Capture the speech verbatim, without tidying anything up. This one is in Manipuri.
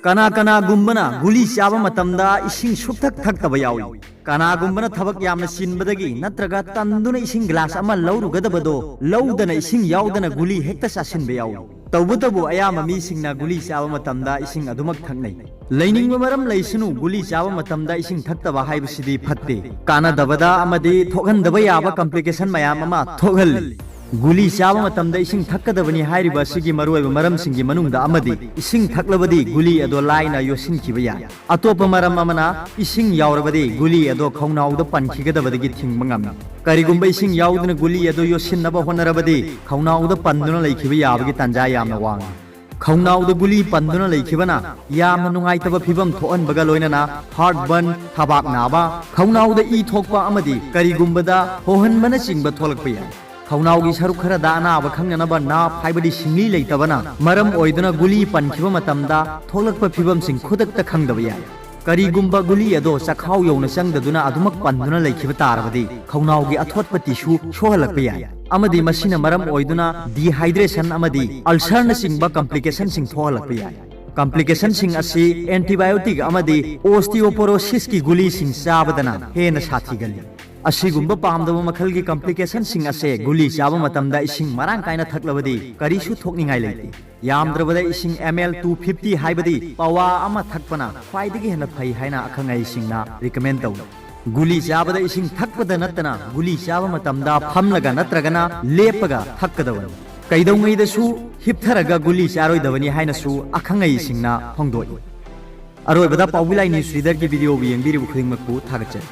ꯀꯅꯥ ꯀꯅꯥꯒꯨꯝꯕꯅ ꯒꯨꯂꯤ ꯆꯥꯕ ꯃꯇꯝꯗ ꯏꯁꯤꯡ ꯁꯨꯛꯊꯛ ꯊꯛꯇꯕ ꯌꯥꯎꯏ꯫ ꯀꯅꯥꯒꯨꯝꯕꯅ ꯊꯕꯛ ꯌꯥꯝꯅ ꯆꯤꯟꯕꯗꯒꯤ ꯅꯠꯇ꯭ꯔꯒ ꯇꯟꯗꯨꯅ ꯏꯁꯤꯡ ꯒ꯭ꯂꯥꯁ ꯑꯃ ꯂꯧꯔꯨꯒꯗꯕꯗꯣ ꯂꯧꯗꯅ ꯏꯁꯤꯡ ꯌꯥꯎꯗꯅ ꯒꯨꯂꯤ ꯍꯦꯛꯇ ꯆꯥꯁꯤꯟꯕ ꯌꯥꯎꯏ꯫ ꯇꯧꯕꯇꯕꯨ ꯑꯌꯥꯝꯕ ꯃꯤꯁꯤꯡꯅ ꯒꯨꯂꯤ ꯆꯥꯕ ꯃꯇꯝꯗ ꯏꯁꯤꯡ ꯑꯗꯨꯃꯛ ꯊꯛꯅꯩ꯫ ꯂꯩꯅꯤꯡꯕ ꯃꯔꯝ ꯂꯩꯁꯅꯨ, ꯒꯨꯂꯤ ꯆꯥꯕ ꯃꯇꯝꯗ ꯏꯁꯤꯡ ꯊꯛꯇꯕ ꯍꯥꯏꯕꯁꯤꯗꯤ ꯐꯠꯇꯦ꯫ ꯀꯥꯟꯅꯗꯕꯗ ꯑꯃꯗꯤ ꯊꯣꯛꯍꯟꯗꯕ ꯌꯥꯕ complication ꯃꯌꯥꯝ ꯑꯃ ꯊꯣꯛꯍꯜꯂꯤ꯫ ꯒꯨꯂꯤ ꯆꯥꯕ ꯃꯇꯝꯗ ꯏꯁꯤꯡ ꯊꯛꯀꯗꯕꯅꯤ ꯍꯥꯏꯔꯤꯕ ꯑꯁꯤꯒꯤ ꯃꯔꯨꯑꯣꯏꯕ ꯃꯔꯝꯁꯤꯡꯒꯤ ꯃꯅꯨꯡꯗ ꯑꯃꯗꯤ ꯏꯁꯤꯡ ꯊꯛꯂꯕꯗꯤ ꯒꯨꯂꯤ ꯑꯗꯣ ꯂꯥꯏꯅ ꯌꯣꯠꯁꯤꯟꯈꯤꯕ ꯌꯥꯏ꯫ ꯑꯇꯣꯞꯄ ꯃꯔꯝ ꯑꯃꯅ, ꯏꯁꯤꯡ ꯌꯥꯎꯔꯕꯗꯤ ꯒꯨꯂꯤ ꯑꯗꯣ ꯈꯧꯅꯥꯎꯗ ꯄꯟꯈꯤꯒꯗꯕꯗꯒꯤ ꯊꯤꯡꯕ ꯉꯝꯃꯤ꯫ ꯀꯔꯤꯒꯨꯝꯕ ꯏꯁꯤꯡ ꯌꯥꯎꯗꯅ ꯒꯨꯂꯤ ꯑꯗꯨ ꯌꯣꯠꯁꯤꯟꯅꯕ ꯍꯣꯠꯅꯔꯕꯗꯤ ꯈꯧꯅꯥꯎꯗ ꯄꯟꯗꯨꯅ ꯂꯩꯈꯤꯕ ꯌꯥꯕꯒꯤ ꯇꯥꯟꯖꯥ ꯌꯥꯝꯅ ꯋꯥꯡꯏ꯫ ꯈꯧꯅꯥꯎꯗ ꯒꯨꯂꯤ ꯄꯟꯗꯨꯅ ꯂꯩꯈꯤꯕꯅ ꯌꯥꯝꯅ ꯅꯨꯡꯉꯥꯏꯇꯕ ꯐꯤꯕꯝ ꯊꯣꯛꯍꯟꯕꯒ ꯂꯣꯏꯅꯅ heartburn, ꯊꯕꯥꯛ ꯅꯥꯕ, ꯈꯧꯅꯥꯎꯗ ꯏ ꯊꯣꯛꯄ ꯑꯃꯗꯤ ꯀꯔꯤꯒꯨꯝꯕꯗ ꯍꯣꯍꯟꯕꯅꯆꯤꯡꯕ ꯊꯣꯛꯂꯛꯄ ꯌꯥꯏ꯫ ꯈꯧꯅꯥꯎꯒꯤ ꯁꯔꯨꯛ ꯈꯔꯗ ꯑꯅꯥꯕ ꯈꯪꯅꯅꯕ nerve ꯍꯥꯏꯕꯗꯤ ꯁꯤꯡꯂꯤ ꯂꯩꯇꯕꯅ ꯃꯔꯝ ꯑꯣꯏꯗꯨꯅ ꯒꯨꯂꯤ ꯄꯟꯈꯤꯕ ꯃꯇꯝꯗ ꯊꯣꯛꯂꯛꯄ ꯐꯤꯕꯝꯁꯤꯡ ꯈꯨꯗꯛꯇ ꯈꯪꯗꯕ ꯌꯥꯏ꯫ ꯀꯔꯤꯒꯨꯝꯕ ꯒꯨꯂꯤ ꯑꯗꯣ ꯆꯈꯥꯎ ꯌꯧꯅ ꯆꯪꯗꯗꯨꯅ ꯑꯗꯨꯃꯛ ꯄꯟꯗꯨꯅ ꯂꯩꯈꯤꯕ ꯇꯥꯔꯕꯗꯤ ꯈꯧꯅꯥꯎꯒꯤ ꯑꯊꯣꯠꯄ tissue ꯁꯣꯛꯍꯜꯂꯛꯄ ꯌꯥꯏ, ꯑꯃꯗꯤ ꯃꯁꯤꯅ ꯃꯔꯝ ꯑꯣꯏꯗꯨꯅ dehydration ꯑꯃꯗꯤ ulcerꯅꯆꯤꯡꯕ complicationꯁꯤꯡ ꯊꯣꯛꯍꯜꯂꯛꯄ ꯌꯥꯏ꯫ Complicationꯁꯤꯡ ꯑꯁꯤ antibiotic ꯑꯃꯗꯤ osteoporosisꯀꯤ ꯒꯨꯂꯤꯁꯤꯡ ꯆꯥꯕꯗꯅ ꯍꯦꯟꯅ ꯁꯥꯊꯤꯒꯜꯂꯤ꯫ ꯑꯁꯤꯒꯨꯝꯕ ꯄꯥꯝꯗꯕ ꯃꯈꯜꯒꯤ complicationꯁꯤꯡ ꯑꯁꯦ ꯒꯨꯂꯤ ꯆꯥꯕ ꯃꯇꯝꯗ ꯏꯁꯤꯡ ꯃꯔꯥꯡ ꯀꯥꯏꯅ ꯊꯛꯂꯕꯗꯤ ꯀꯔꯤꯁꯨ ꯊꯣꯛꯅꯤꯡꯉꯥꯏ ꯂꯩꯇꯦ꯫ ꯌꯥꯝꯗ꯭ꯔꯕꯗ ꯏꯁꯤꯡ ml two fifty ꯍꯥꯏꯕꯗꯤ ꯄꯋꯥ ꯑꯃ ꯊꯛꯄꯅ ꯈ꯭ꯋꯥꯏꯗꯒꯤ ꯍꯦꯟꯅ ꯐꯩ ꯍꯥꯏꯅ ꯑꯈꯪ ꯑꯍꯩꯁꯤꯡꯅ recommend ꯇꯧꯏ꯫ ꯒꯨꯂꯤ ꯆꯥꯕꯗ ꯏꯁꯤꯡ ꯊꯛꯄꯗ ꯅꯠꯇꯅ ꯒꯨꯂꯤ ꯆꯥꯕ ꯃꯇꯝꯗ ꯐꯝꯂꯒ ꯅꯠꯇ꯭ꯔꯒꯅ ꯂꯦꯞꯄꯒ ꯊꯛꯀꯗꯕꯅꯤ꯫ ꯀꯩꯗꯧꯉꯩꯗꯁꯨ ꯍꯤꯞꯊꯔꯒ ꯒꯨꯂꯤ ꯆꯥꯔꯣꯏꯗꯕꯅꯤ ꯍꯥꯏꯅꯁꯨ ꯑꯈꯪ ꯑꯍꯩꯁꯤꯡꯅ ꯐꯣꯡꯗꯣꯛꯏ꯫ ꯑꯔꯣꯏꯕꯗ ꯄꯥꯎꯕꯤ ꯂꯥꯏ news readerꯒꯤ videoꯕꯨ ꯌꯦꯡꯕꯤꯔꯤꯕ ꯈꯨꯗꯤꯡꯃꯛꯄꯨ ꯊꯥꯒꯠꯆꯔꯤ꯫